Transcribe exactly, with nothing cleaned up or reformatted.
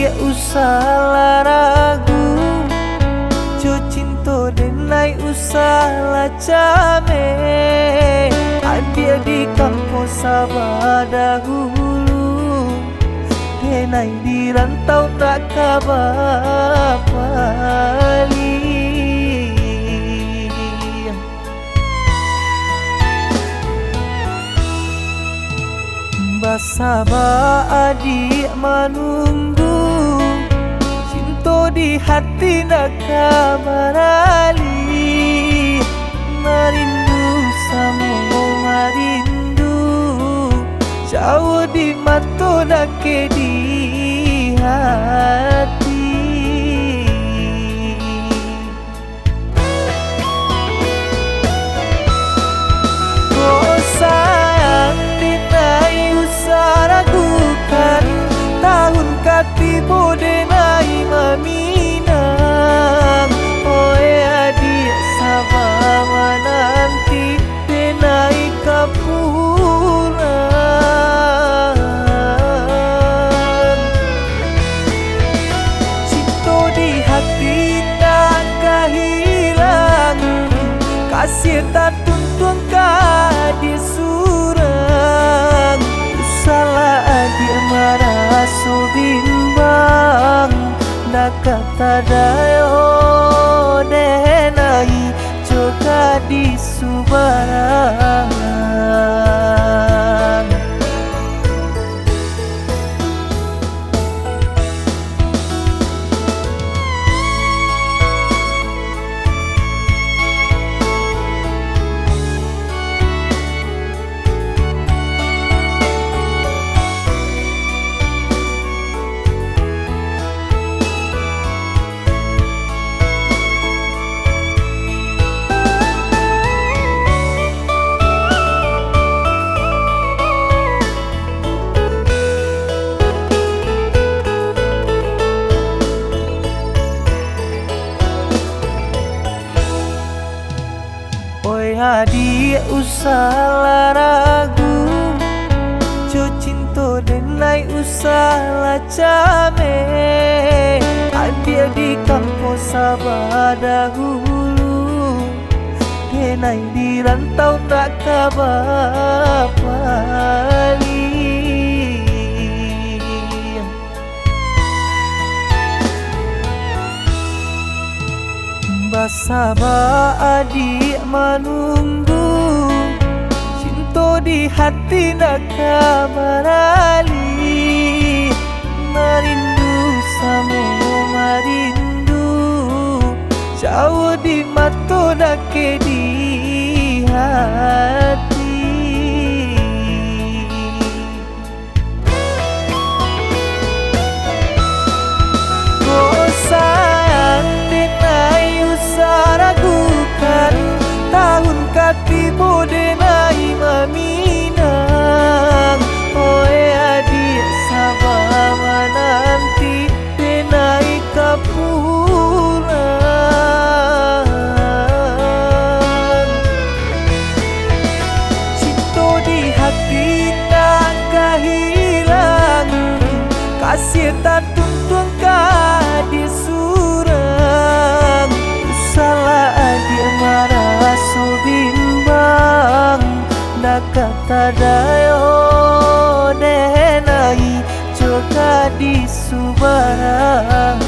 Usahlah ragu, jo cinto denai usahlah cameh. Adiak di kampuang saba dahulu, denai di rantau nak ka bapaliang. Basaba adiak manunggu, cinto di hati ndak ka baralih. Marindu samo marindu, jauah di mato, dakek di hati. Kok sayang denai usah ragukan, tawun ka tibo denai maminang. Oe adiak saba mananti, denai ka pulang. Cinto di hati tak ka hilang, kasih tatuntuang ka disurang. Usahlah adiak maraso bimbang, ndak ka tadayo denai jo gadih subarang. Oi adiak, usahlah ragu, jo cinto denai usahlah cameh. Adiak di kampuang saba dahulu, denai di rantau ndak ka bapaliang. Basaba adiak manunggu, cinto di hati ndak ka baralih. Marindu samo marindu, jauah di mato, dakek di hati. Kok sayang denai usah ragukan, tawun ka tibo denai maminang. Oe adiak saba mananti, denai ka pulang. Cinto di hati tak ka hilang, kasih tatuntuang ka disurang. Usahlah adiak maraso bimbang, ndak ka tadayo denai jo gadih subarang.